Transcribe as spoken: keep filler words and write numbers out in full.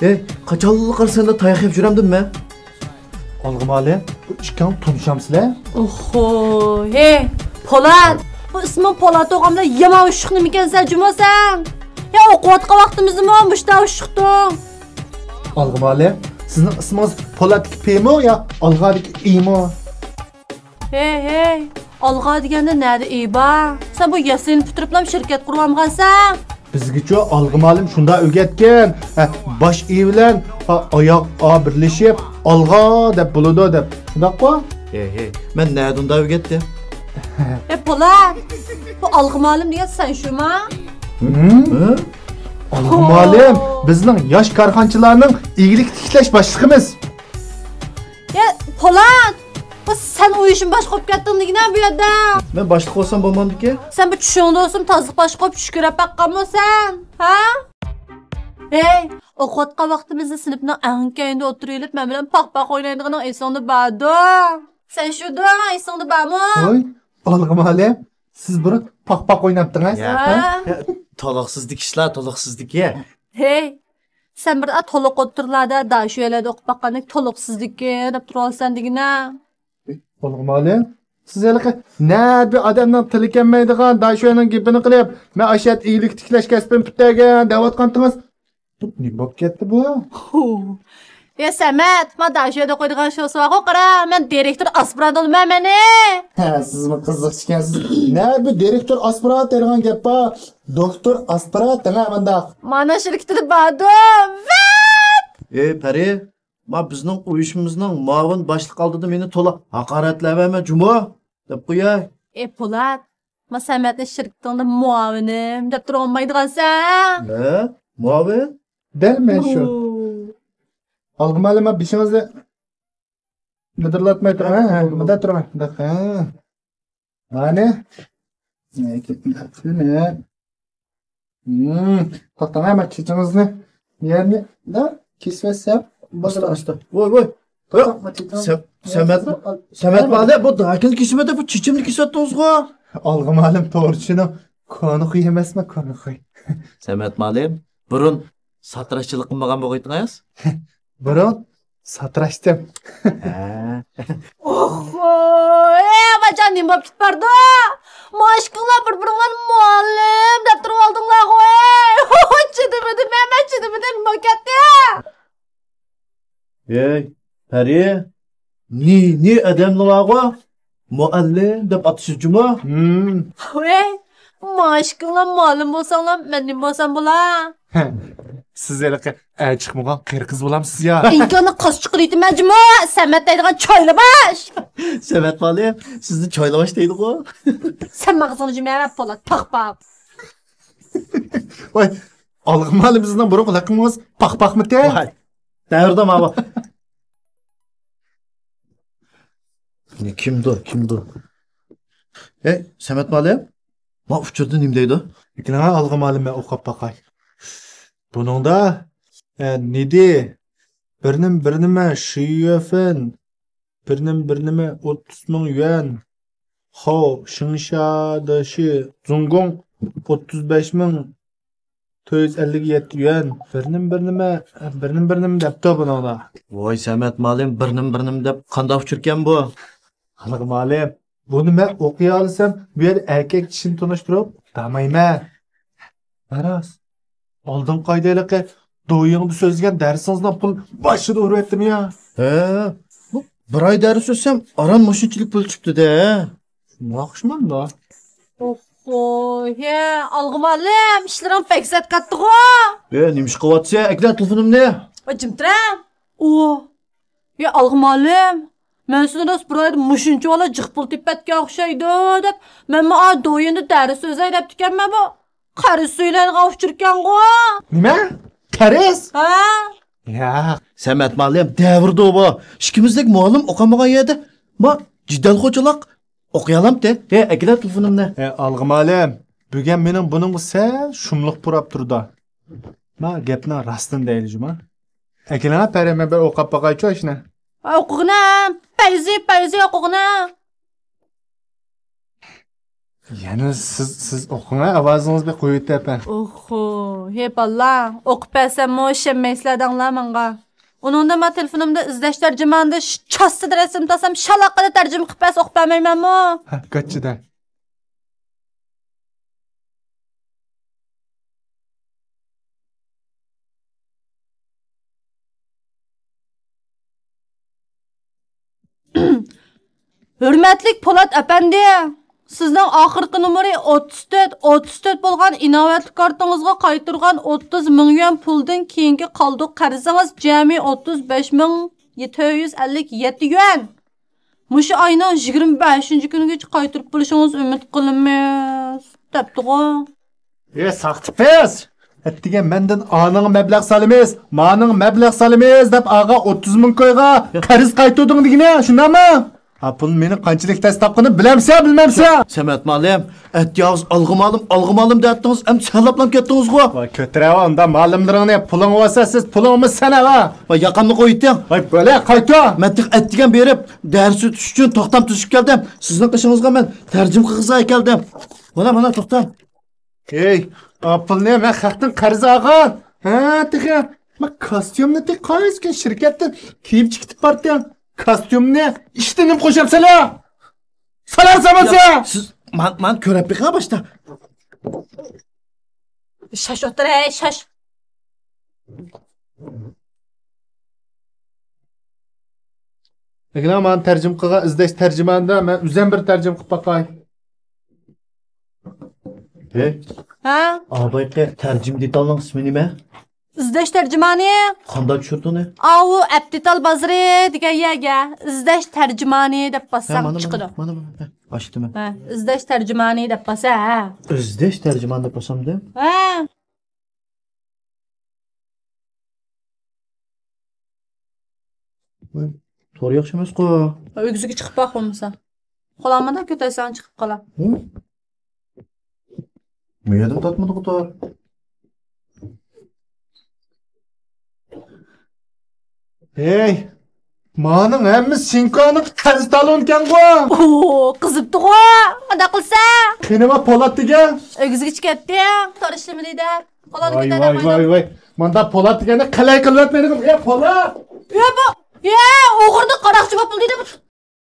ھەي، قاچانلا قارىساڭ تاياق يەپ يۈرەمدىم مەن؟ ئالغا مالىم، بۇ ئىككىڭ تونۇشامسىلەر؟ ئوھو، ھەي، پولات! بۇ ئىسمىڭ پولات بولغان بىلەن يامان ئۇششۇق نېمىكەنسەن جۇمۇ سەن؟ يا ئوقۇۋاتقان ۋاقتىمىزدىمۇ مۇشۇنداق ئۇششۇقتۇڭ؟ ئالغا مالىم، سىزنىڭ ئىسمىڭىز پولاتتىكى پمۇ يا ئالغادىكى ئىمۇ؟ ھەي، ھەي، ئالغا دېگەندە نەدە ئىي بار؟ سەن بۇ ياسىنى پۈتتۈرۈپلا شىركەت قۇرۇۋالمىغانسەن؟ بىزگىچۇ ئالغا مالىم شۇنداق ئۆگەتكەن. ھە، باش ئىي بىلەن، ھە، ئاياغ ئا بىرلىشىپ، ئالغا دەپ بولىدۇ دەپ. شۇنداققۇ؟ ھەي، ھەي، مەن نەدە ئۇنداق ئۆگەتتىم؟ ئەي، پولات! بۇ ئالغا مالىم دېگەن سەن شۇما؟ ھە؟ ئالغا مالىم، بىزنىڭ ياش كارخانىچىلارنىڭ ئىگىلىك تىكلەش باشلىقىمىز. يا، پولات! بۇ سەن ئۇ ئىشنى باشقۇرۇپ كەتتىڭ دېگىنە بۇ يەردە. مەن باشلىق بولسام بولمامدىكى؟ سەن بۇ چۈشۈڭدە بولسۇن تازىلىق باشقۇرۇپ چۈش كۆرۈپ باققانمۇ سەن؟ ھە؟ ھەي، ئوقۇۋاتقان ۋاقتىمىزدا سىنىپنىڭ ئەڭ كەينىدە ئولتۇرۇۋېلىپ مەن بىلەن پاق-پاق ئوينايدىغىنىڭ ئېسىڭدە باردۇ؟ سەن شۇدۇ، ئېسىڭدە بارمۇ؟ ۋوي، ئالغا مالىم، سىز بۇرۇن پاق-پاق ئويناپتىڭىز؟ يا. ھە؟ تولۇقسىزدىكى ئىشلار، تولۇقسىزدىكى. ھەي، سەن بىر تولۇق ئوتتۇرىلاردا داشۆلەردە ئوقۇپ باققاندەك تولۇقسىزدىكى دەپ تۇرۇۋالىسەن دېگىنە. ئالغا مالىم، سىز ھېلىقى نەدە بىر ئادەمنىڭ تىلى كەلمەيدىغان داشۆنىڭ گېپىنى قىلىپ، مەن ئاشۇ يەردە ئىگىلىك تىكلەش كەسپىنى پۈتتۈرگەن دەۋاتقانتىڭىز. بۇ نېمە بولۇپ كەتتى بۇ؟ يا سەمەت، ما داشۆدە قويىدىغان شوسى بارغۇ، قارا، مەن دىرېكتور ئاسپىرانت بولىمەن مەنى. ھە، سىزمۇ قىزىقچى ئىكەنسىز. نەدە بىر دىرېكتور ئاسپىرانت دەيدىغان گەپ بار؟ دوكتور ئاسپىرانت دەڭە مۇنداق. مانا شىركىتىدە باردۇ. ۋەت! ئەي پەرى، ما بىزنىڭ ئۇيۇشمىمىزنىڭ مۇئاۋىن باشلىقى ئالدىدا مېنى تولا ھاقارەتلەۋەرمە جۇمۇ دەپ قوياي. ئەي پولات، ما سەمەتنى شىركىتىڭدە مۇئاۋىنىم دەپ تۇرۇۋالمايدىغانسەن. ھە؟ مۇئاۋىن؟ دەل مەن شۇ. ئالغا مالىم، بېشىڭىزنى مىدىرلاتماي تۇرۇڭ، ھە؟ مۇنداق تۇرۇڭ، مۇنداق، ھە. مانى. توختاڭ، مەن چېچىڭىزنى يەرنى كېسىۋەتسەم. ئاستا، ئاستا. ۋوي، ۋوي. سەمەت مالىم، بۇ داكىنى كېسىۋەتتى، بۇ چېچىمنى كېسىۋەتتىڭىزغۇ. ئالغا مالىم توغرىچىنىڭ كونا خۇي ئەمەسمۇ، كونا خۇي. سەمەت مالىم، بۇرۇن ساتىراشچىلىق قىلمىغان بولغىيتىڭىز؟ بۇرۇن ساتىراشتىم. ھە. ئوھو، ئەي، ئاباجان، نېمە بولۇپ كېتىپ بارىدۇ؟ ماشىكىڭلار بىر-بىرىڭلارنى مۇئەللىم دەپ تۇرۇۋالدىڭلارغۇ، ئەي. چىدىمىدىم، مەن چىدىمىدىم، نېمە بولۇپ كەتتى؟ ئەي، پەرى، نى، نى ئادەملەر بارغۇ، مۇئەللىم دەپ ئاتىشى جۇمۇ. ھە. ۋەي، ماشىكىڭلار مۇئەللىم بولساڭلار، مەن نېمە بولسام بولا؟ سىز ھېلىقى ئەر چىقمىغان قېرى قىز بولامسىز يا؟ ئىنكاننى قاز چىقىرىۋېتىمەن جۇمۇ، سەمەت دەيدىغان چايلىماش. سەمەت مالىم، سىزنى چايلىماش دەيدىغۇ. سەن ماغزىڭنى جۇمۇ، پولات، پاق پاق. ۋاي، ئالغا مالىم، سىزنىڭ بۇرۇنقى لەقىمىڭىز پاق پاقمىتى؟ ۋاي. دەۋردە ماۋۇ. كىمدۇ، كىمدۇ؟ ھەي، سەمەت مالىم، ما ئۇچۇردا نېمە دەيدۇ؟ ئەكېلىڭە ئالغا مالىم، مەن ئوقۇپ باقاي. بۇنىڭدا، ئە، نېدى، بىر نېمە، بىر نېمە، شىيۈفېن، بىر نېمە، بىر نېمە، ئوتتۇز مىڭ يۈەن، خو، شىڭشادىشى، زۇڭگۇڭ، ئوتتۇز بەش مىڭ، تۆت يۈز ئەللىك يەتتە يۈەن، بىر نېمە، بىر نېمە، بىر نېمە، بىر نېمە دەپتۇ بۇنىڭدا. ۋاي سەمەت مالىم، بىر نېمە، بىر نېمە دەپ قانداق ئۇچۇركەن بۇ؟ ھالىغا مالىم، بۇنى مەن ئوقۇيالىسام، بۇ يەردە ئەركەك كىشىنى تونۇشتۇرۇپ دامايمەن. راست. ئالدىنقى ئايدا ھېلىقى دويىڭدا سۆزلىگەن دەرسىڭىزنىڭ پۇل باشىدا ئۇرۇۋەتتىم يا. ھە، بۇ بىر ئاي دەرس ئۆتسەم، ئاران مۇشۇنچىلىك پۇل چىقتى-دە. ناخشىماندا. ئوھو، ھە، ئالغا مالىم، ئىشلىرىڭ بەك سەت قاتتىغۇ. ھە، نېمە ئىش قىلىۋاتىسەن؟ ئەكېلە تېلېفونۇمنى. ۋاي، جىمتىرە. ئۇ. يا، ئالغا مالىم، مەن سىزنى راست بىر ئايدا مۇشۇنچىۋالا جىق پۇل تېپىۋەتكەن ئوخشايدۇ، دەپ، مەنمۇ ئا دويىندا دەرس ئۆزەي دەپتىكەنمەن بۇ. قەرز سۈيلەيدىغان ئۇچۇركەنغۇ. نېمە؟ قەرز؟ ھە. ياق. سەمەت مۇئەللىم دەۋردۇ بۇ. ئىككىمىزدەك مۇئەللىم ئوقۇمىغان يەردە ما جېدەلخوجىلىق ئوقۇيالامتى؟ ھە، ئەكېلە تېلېفونۇمنى. ھە، ئالغا مۇئەللىم. بۈگۈن مېنىڭ بۇنىڭغا سەل شۇملۇق پۇراپ تۇرىدۇ. ما گەپنىڭ راستىنى دەيلى جۇما. ئەكېلىڭە پەرى، مەن بىر ئوقۇپ باقايچۇ ئاشۇنى. ئوقۇغىنا، پەيزى، پەيزى ئوقۇغىنا. يەنە سىز، سىز ئوقۇڭ ھە، ئاۋازىڭىز بەك قويۇۋېتىپەن. ئوھو، ھېي بالىلار، ئوقۇپ بەرسەممۇ ئىشەنمەيسىلەر دەڭلار ماڭا. ئۇنىڭدىن ما تېلېفونۇمدا ئىزدەش تەرجىمانىدا ش-، چاستىدا رەسىم تاسام شالاققىدە تەرجىمە قىلىپ بەرسە ئوقۇپ بەرمەيمەنمۇ؟ ھە، گاچچىدە. ھۆرمەتلىك پولات ئەپەندى، سىزنىڭ ئاخىرقى نومۇرى ئوتتۇز تۆت، ئوتتۇز تۆت بولغان ئىناۋەتلىك كارتىڭىزغا قايتۇرغان ئوتتۇز مىڭ يۈەن پۇلدىن كېيىنكى قالدۇق قەرزىڭىز جەمئىي ئوتتۇز بەش مىڭ تۆت يۈز ئەللىك يەتتە يۈەن. مۇشۇ ئاينىڭ يىگىرمە بەشىنچى كۈنىگىچە قايتۇرۇپ بېرىشىڭىزنى ئۈمىد قىلىمىز، دەپتىغۇ. ئى ساختىپەز! ئەتىگەن مەندىن ئانىڭغا مەبلەغ سالىمىز، مانىڭغا مەبلەغ سالىمىز دەپ ئاغا ئوتتۇز مىڭ كويغا قەرز قايتۇردۇڭ دېگىنە، شۇنداقمۇ؟ ھا، پۇل مېنىڭ قانچىلىك تەس تاپقىنىنى بىلەمسە، بىلمەمسە؟ سەمەت مالىم، ئەتىياغىز ئالغا مالىم، ئالغا مالىم دەتتىڭىز، ئەمدى سەنلەپلا كەتتىڭىزغۇ. ۋاي، كۆتۈرەۋە ئۇندا مالىملىرىڭنى، پۇلۇڭ بولسا سىز، پۇلۇڭمۇ سەن ئەۋە. ۋاي، ياقامنى قويۇۋېتىڭ. ۋاي، بۆلە، قايتۇ. مەن تېخى ئەتىگەن بېرىپ، دەرس ئۆتۈش ئۈچۈن توختام تۈزۈپ كەلدىم. سىزنىڭ قېشىڭىزغا مەن تەرجىمە قىلغۇزغا كەلدىم. مانا، مانا، توختا. ھەي، ئا پۇلنى مەن خەقتىن قەرز ئالغان. ھە، تېخى. مەن كاستيۇمنى تېخى قايسى كۈن شىركەتتىن كىيىپ چىقىپ بارتىم. كاستيۇمنى ئىشتىن نېمە قوشۇپ سالە؟ سالار سالماسا! ياق، سىز مان-، مانا كۆرۈپ بېقىڭ باشتا. شاش ئولتۇر، ھەي، شاش. ئەگىلەڭ مانا تەرجىمە قىلغان ئىزدەش تەرجىمانىدا مەن ئۆزۈم بىر تەرجىمە قىلىپ باقاي. ھەي. ھە؟ ئابايقى تەرجىمە دېتالنىڭ ئىسمى نېمە؟ ئىزدەش تەرجىمانى. قانداق چۈشۈردى ئۇنى؟ ئاۋۇ ئەپ دېتال بازىرى دېگەن يەرگە ئىزدەش تەرجىمانى دەپ ھە، باسساڭ مانا، چىقىدۇ. مانا، مانا، مانا. ھە، ئاچتىم. ھە، ئىزدەش تەرجىمانى دەپ باسا، ھە. ئىزدەش تەرجىمانى دەپ باسامدىم؟ ھە. تور ياخشى ئەمەسقۇ. ئۆگزىگە چىقىپ باق بولمىسا. قولامدا كۆتەرسەڭ چىقىپ قالا. ھە؟ مۇ يەردىن تارتمىدىغۇ تور. ھەي، مانىڭ ھەممىسى شىنكۇانىڭ قەرز تالونىكەنغۇ. ئوو، قىزىپتىغۇ. قانداق قىلسا؟ قېنى ما پولات دېگەن؟ ئۆگزىگە چىقىپ كەتتى. تور ئىشلىمىدى دەپ. قولامدا ۋاي، كۆتەرمەي ۋاي، قويدۇم. ۋاي، ۋاي. ماندا پولات دېگەننى قالاي قىلىۋەتمىدىڭ؟ ئە، پولات! يا، بۇ، يا، ئوغرىنى قاراقچى بولۇپ بولدى دەپ.